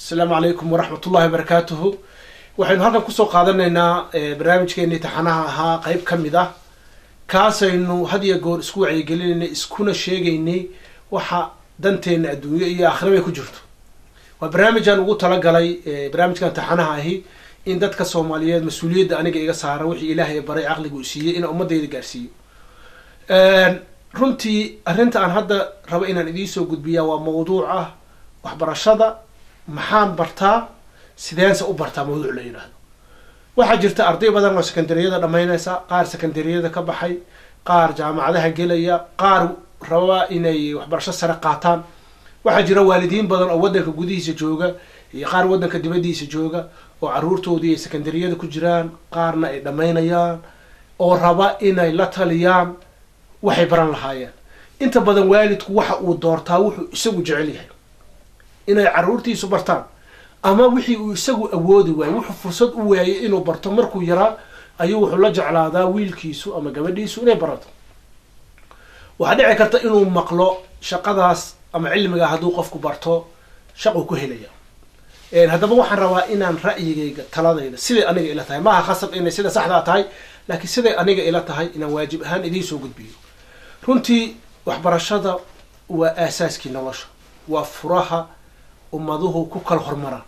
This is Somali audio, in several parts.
Asalaamu calaykum waraxmat ullahi wabarakaatuhu. Waxaynu halkan kusoo qaadanaynaa barnaamijkeenii taxanaha ahaa qeyb ka mid ah, kaasaynu had iyo goor isku wacyigelinaynay, iskuna sheegaynay waxa danteena adduunyo iyo aakhira bay ku jirto. Waa barnaamijaan ugu talagalay barnaamijkan taxanaha ahi in dadka Soomaaliyeed mas-uuliyadda aniga iga saara, wixii Ilaahay baray, caqliga u siiyey, inaan ummadayda gaarsiiyo. Runtii arrinta aan hadda rabo inaan idiinsoo gudbiyaa waa mawduuc ah waxbarashada. Maxaan bartaa, sideense u bartaa, mawduuc la yidhaahdo. Waxaa jirta arday badan oo secondaryada dhamaynaysa, qaar secondaryada ka baxay, qaar jaamacadaha gelaya, qaar raba inay waxbarasho sare qaataan. Waxaa jira waalidiin badan oo waddanka gudihiisa jooga iyo qaar waddanka dibaddiisa jooga oo carruurtoodii ay secondaryada ku jiraan, qaarna ay dhammaynayaan, oo raba inay la taliyaan waxay baran lahaayeen. Inta badan waalidku waxa uu doortaa wuxuu isagu jecel yahay inay carruurtiisu bartaan, ama wixii uu isagu awoodi waayey, wuxuu fursad u waayey inuu barto markuu yaraa, ayuu wuxuu la jeclaadaa wiilkiisu ama gabadhiisu inay barato. Waxaa dhici karta inuu maqlo shaqadaas ama cilmiga hadduu qofku barto shaquu ku helaya. Haddaba waxaan rabaa inaan ra'yigayga, taladayda, siday aniga ila tahay, maaha khasab inay sida saxdaa tahay, laakiin siday aniga ila tahay inaan waajib ahaan idiin soo gudbiyo. Runtii waxbarashada waa aasaaskii nolosha, waa furaha ummaduhu ku kala horumaraan.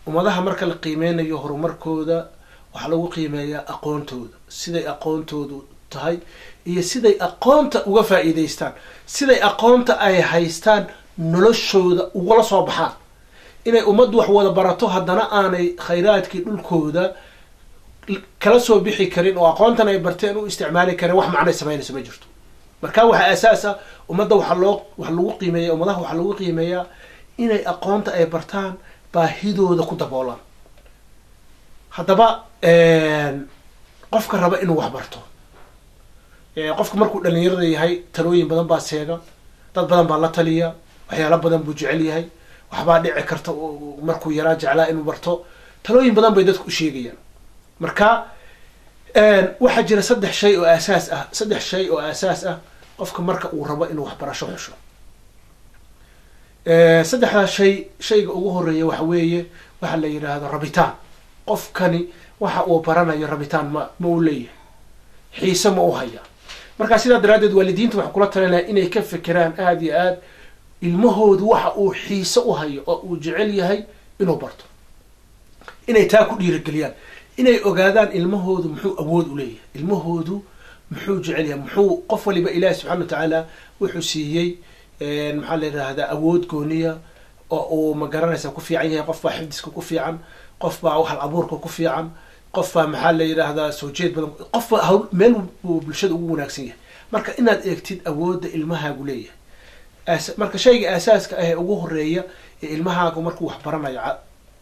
Ummadaha marka la qiimeynayo horumarkooda, waxaa lagu qiimeeyaa aqoontooda, siday aqoontoodu tahay iyo siday aqoonta uga faa'iidaystaan, siday aqoonta ay haystaan noloshooda ugala soo baxaan. Inay ummaddu wax wada barato haddana aanay khayraadkii dhulkooda kala soo bixi karin oo aqoontan ay barteen u isticmaali karin, wax macnay samaynayso ma jirto. Marka waxaa asaas ah ummadda waxaa loo waxa lagu qiimeeya, ummadaha waxaa lagu qiimeeyaa inay aqoonta ay bartaan baahidooda ku daboolaan. Haddaba qofka raba inuu wax barto, qofka markuu dhalinyarada yahay, talooyin badan baa seega, dad badan baa la taliya, waxyaalo badan buu jecel yahay, waxbaa dhici karta markuu yaraa jeclaa inuu barto, talooyin badan bay dadku u sheegayaan. Marka waxaa jira saddex shay oo aasaas ah, saddex shay oo aasaas ah qofka marka uu rabo inuu waxbarasho xusho. Saddexdaas shay, shayga ugu horeeya waxa weeye waxa la yidhaahdo rabitaan. Qofkani waxa uu baranayo rabitaan ma uu leeyahay, xiise ma u haya? Marka sidaa daraaddeed waalidiinta waxaa kula talinaya inay ka fekeraan aada iyo aad ilmahoodu waxa uu xiise u hayo oo uu jecel yahay inuu barto, inay taa ku dhiirigeliyaan, inay ogaadaan ilmahoodu muxuu awood u leeyahay, ilmahoodu muxuu jecel yahay, muxuu. Qof waliba Ilaahi subxana wa tacaala wuxuu siiyey, maxaa la yidhahdaa, awood gooniya oo uu, ma garanaysa, ku fiican yahay. Qof baa xifdiska ku fiican, qof baa hal abuurka ku fiican, qof baa, maxaa la yidhaahdaa, soo jeed badan, qof baa hawl meel buu bulshada ugu wanaagsan yahay. Marka inaad eegtid awoodda ilmahaagu leeyahay. Marka shayga aasaaska ah ee ugu horeeya ee ilmahaagu markuu wax baranayo,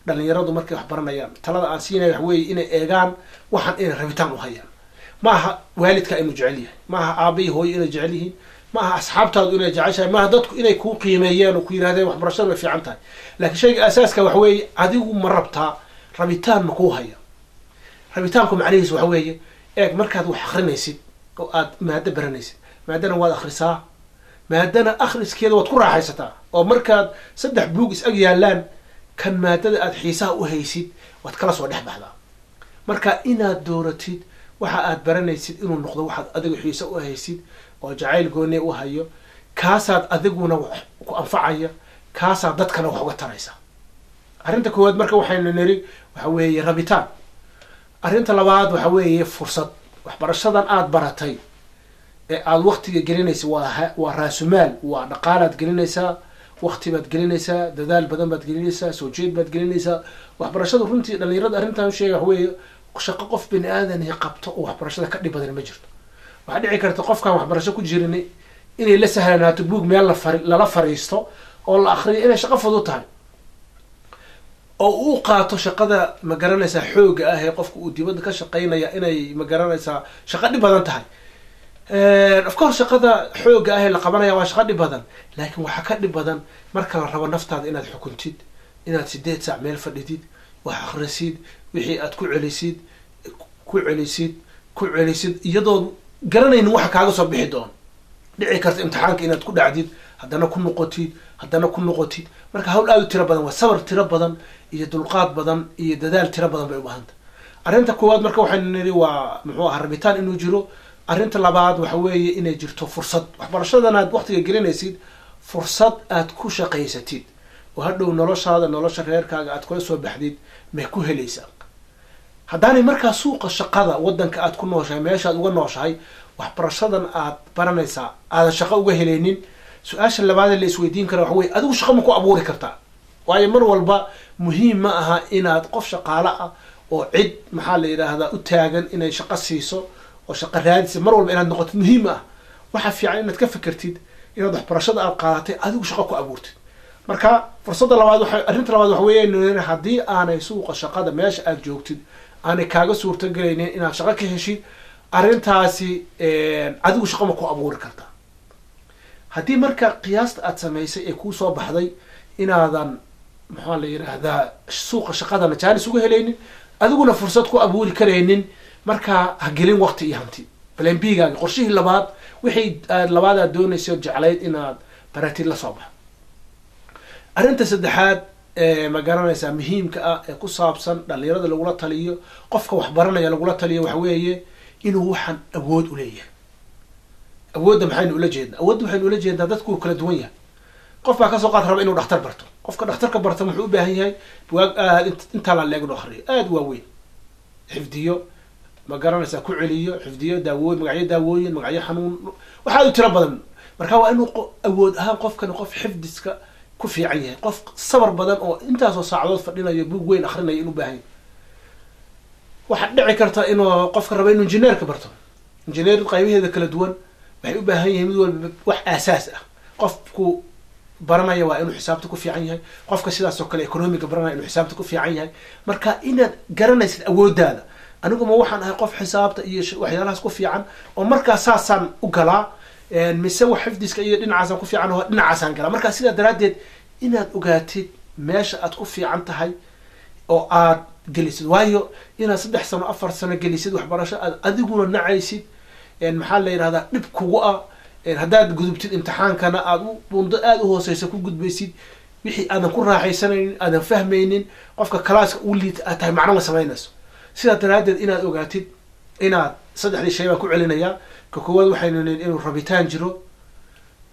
dhalinyaradu markay wax baranayaan, talada aan siinayo wax weeye inay eegaan waxaan inay rabitaan u hayaan. Maaha waalidka inuu jecel yahay, maaha aaba iyo hooyo inay jecel yihiin, maaha asxaabtaadu inay jeceshahay, maaha dadku inay kuu qiimeeyeen oo ku yidhahdeen waxbarashadu way fiican tahay, laakiin shayga aasaaska wax weeye adigu ma rabtaa, rabitaan ma kuu haya? Rabitaanku macnihiisu waxa weeye, eeg, markaad wax akrinaysid oo aad maado baranaysid, maadana waad akrisaa, maadana akhriskeeda waad ku raaxaysataa, oo markaad saddex buug is ag yaalaan, kan maadada aad xiisaha u haysid waad kala soo dhex baxdaa. Marka inaad dooratid waxa aad baranaysid inuu noqdo waxaad adigu xiise u haysid oo jacayl gooni u hayo, kaasaad adiguna wax ku anfacaya, kaasaad dadkana wax uga taraysa. Arrinta koowaad marka waxaynu niri waxa weeye rabitaan. Arrinta labaad waxa weeye fursad. Waxbarashadan aada baratay ee aada waktiga gelinaysa waa raasumaal, waa dhaqaalaad gelinaysaa, wakti baad gelinaysaa, dadaal badan baad gelinaysaa, soo jeed baad gelinaysaa. Waxbarashadu runtii, dhalinyarada arrintan sheega waxa weeye, shaqo qof bini aadani qabto oo waxbarashada ka dhib badan ma jirto. Waxaa dhici karta qofkaan waxbarasho ku jirin inay la sahlanaato buug meel lala fariisto oo la akriyo inay shaqo fudud tahay, oo uu qaato shaqada, ma garanaysaa, xooga ah ee qofka uu dibadda ka shaqaynaya inay, ma garanaysaa, shaqo dhib badan tahay. Of course shaqada xooga ah ee la qabanaya waa shaqo dhib badan, laakiin waxaa ka dhib badan marka la rabo naftaada inaad xukuntid, inaad 8 saac meel fadhidid, wax akhrisid, wixii aad ku celisid, ku celisid, ku celisid, iyadoo garanaynin waxa kaaga soo bixi doono. Dhici karta imtixaanka inaad ku dhacdid haddana ku noqotid, haddana ku noqotid. Marka hawl aada u tiro badan waa sabar tiro badan iyo dulqaad badan iyo dadaal tiro badan bay u baahanta. Arrinta koowaad marka waxaynu nidhi waa muxuu ahaa rabitaan inuu jiro. Arrinta labaad waxa weeye inay jirto fursad waxbarashadan aad waqtiga gelinaysid, fursad aad ku shaqaysatid oo hadhow noloshaada, nolosha reerkaaga aad kula soo baxdid may ku helaysaa. Haddaanay markaa suuqa shaqada waddanka aad ku nooshahay, meeshaad uga nooshahay, waxbarashadan aad baranaysaa aadan shaqo uga helaynin, su-aasha labaadee la isweydiin kara waxa weye adigu shaqo ma ku abuuri kartaa? Waayo mar walba muhiim ma aha inaad qof shaqaale ah oo cid maxaa la yidhaahdaa u taagan inay shaqo siiso oo shaqo raadisa mar walba inaad noqotid muhiim ah. Waxaa fiican inaad ka fikirtid inaad waxbarashada aad qaadatay adigu shaqo ku abuurtid. Marka fursadda labaad waxa, arrinta labaad waxa weeye haddii aanay suuqa shaqada meesha aad joogtid aanay kaaga suurtagelaynin inaad shaqo ka heshid, arrintaasi adigu shaqo ma ku abuuri kartaa. Haddii marka qiyaasta aad samaysay ee kuu soo baxday inaadan maxaa la yidhaahdaa suuqa shaqadana jaanis uga helaynin, adiguna fursad ku abuuri karaynin, markaa ha gelin waqti iyo hanti. Plan B-gaaga, qorshihii labaad, wixii aad labaad aad doonaysay oo jeclayd inaad baratid la soo baxo. Arrinta saddexaad ma garanaysaa muhiimka ah ee ku saabsan dhalinyarada lagula taliyo, qofka wax baranaya lagula taliyo, waxa weeye inuu waxaan awood u leeyahay. Awoodda maxaynu ula jeednaa? Awoodda waxaynu ula jeednaa dadku kala duwan yahay. Qof baa kasoo qaad raba inuu dhakhtar barto. Qofka dhakhtarka barta muxuu u baahan yahay? Buwaag aad intaa la leeg inuu akriyo, aada waaweyn, xifdiyo, ma garanaysaa, ku celiyo, xifdiyo daawooyin, magacyo daawooyin, magacyo xanuun, wax aada u tiro badan. Marka waa inuu awood ahaan qofkani qof xifdiska ku fiican yahay, qof sabar badan oo intaasoo saacadood fadhinayo buug weyn akrinayo inuu baahan yahay. Waxaad dhici karta inuu qofka raba inuu injineerka barto, injineer qaybaheeda kala duwan waxay u baahan yihiin mid walba wax aasaas ah. Qofku baranaya waa inuu xisaabta ku fiican yahay, qofka sidaas oo kale economiga baranaya inuu xisaabta ku fiican yahay. Marka inaad garanaysid awooddaada, aniguma waxaan ahay qof xisaabta iyo waxyaalahaas ku fiican oo markaa saasaan u galaa, mise wax xifdiska iyo dhinacaasaan ku fiican oo dhinacaasaan galaa. Marka sidaa daraaddeed inaad ogaatid meesha aad ku fiican tahay oo aad gelisid. Waayo inaad 3 sano 4 sano gelisid waxbarasho aad adiguna nacaysid, maxaa la yidhahdaa, dhib kugu ah, haddaad gudubtid imtixaankana aad u buundo aada u hooseysa ku gudbaysid, wixii aadan ku raaxaysanaynin, aadan fahmaynin, qofka kalaaska u liita aad tahay, macno ma samaynayso. Sidaa daraaddeed inaad ogaatid inaad saddexdii shay baan ku celinayaa. Ka koowaad waxaynu nihi inuu rabitaan jiro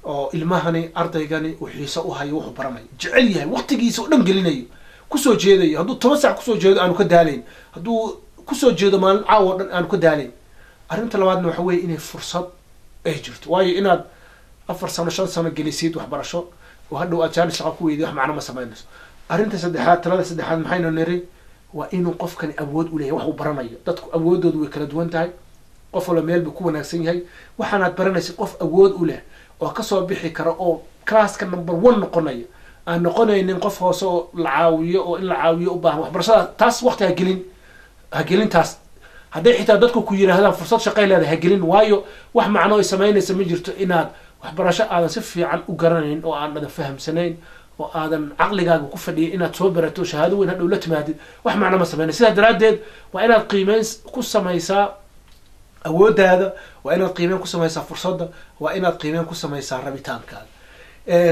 oo ilmahani ardaygani uu xiiso u hayo wuxuu baranayo, jecel yahay, waqtigiisa oo dhan gelinayo, kusoo jeedayo. Hadduu 10 saac kusoo jeedo aanu ka daalayn, hadduu kusoo jeedo maalin caawa o dhan aanu ka daalayn. Arrinta labaadna waxa weeye inay fursad ay jirto. Waayo inaad 4 sano 5 sano gelisid waxbarasho oo hadhow aad jaanis shaqa ku weyday, wax macno ma samaynayso. Arrinta saddexaad, talada saddexaad maxaynu niri? Waa inuu qofkani awood u leeyahay wax uu baranayo. Dadku awooddoodu way kala duwan tahay, qof walba meel buu ku wanaagsan yahay. Waxaanaad baranaysid qof awood u leh oo kasoo bixi kara oo classka number 1 noqonaya, aan noqonaynin qof hoose oo la caawiyo oo in la caawiyo u baahan waxbarashada. Taas waqti ha gelin, ha gelin taas. Hadday xitaa dadku ku yidhaahdaan fursad shaqay leedahay, ha gelin. Waayo wax macno ay samaynaysa ma jirto inaad waxbarasho aadan si fiican u garanayn oo aanan fahamsanayn oo aadan caqligaaga ku fadhiyay inaad soo barato shahaado weyn hadhow la timaadid, wax macno ma samaynay. Sidaa daraaddeed waa inaad qiimeyn ku samaysaa awooddaada, waa inaad qiimeyn ku samaysaa fursadda, waa inaad qiimeyn ku samaysaa rabitaankaaga.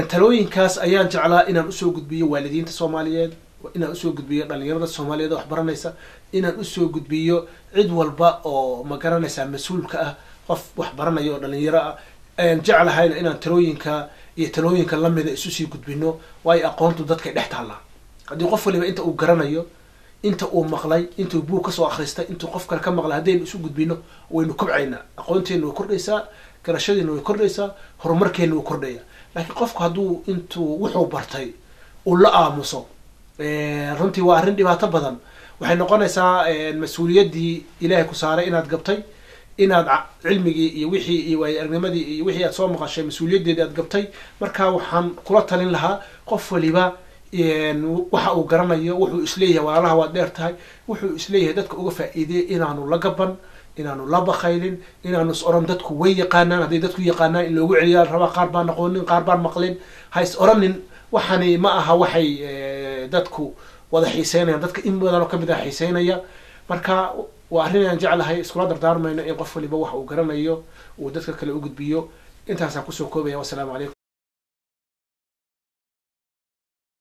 Talooyinkaas ayaan jeclaa inaan usoo gudbiyo waalidiinta Soomaaliyeed, inaan usoo gudbiyo dhalinyarada Soomaaliyeed oo wax baranaysa, inaan usoo gudbiyo cid walba oo ma garanaysaa mas-uulka ah qof wax baranaya oo dhalinyaro ah. Jeclahayna inaan talooyinka iyo talooyinka lamida isu sii gudbino, waayo aqoontu dadkay dhex taallaa. Haddii qof waliba inta uu garanayo, inta uu maqlay, intuu buug kasoo akhristay, intuu qof kale ka maqlay, haddaynu isu gudbino waynu kobcaynaa, aqoonteena way kordhaysaa, garashadeena way kordhaysaa, horumarkeena wuu kordhaya. Laakiin qofku hadduu intuu wuxuu bartay uu la aamuso, runtii waa arrin dhibaato badan. Waxay noqonaysaa mas-uuliyaddii Ilaahay ku saaray inaad gabtay, inaad cilmigii iyo wixii iyo waayo aragnimadii iyo wixii aad soo maqashay mas-uuliyaddeedii aad gabtay. Marka waxaan kula talin lahaa qof waliba waxa uu garanayo, wuxuu isleeyahay walaalaha waad dheer tahay, wuxuu isleeyahay dadka uga faa'iideeyay, inaanu la gaban, inaanu la bakaylin, inaanu is oran dadku way yaqaanaan. Hadday dadku yaqaanaan in loogu celiyaa rabaa, qaar baan aqoonin, qaar baan maqlin, ha is oranin waxani ma aha waxay dadku wada xiiseynayaan, dadka in badan oo kamid ah xiiseynaya. Marka waa arrin aan jeclahay iskula dardaarmayno in qof waliba wax uu garanayo uu dadka kale u gudbiyo. Intaasaan kusoo koobaya. Wassalaamu calaykum.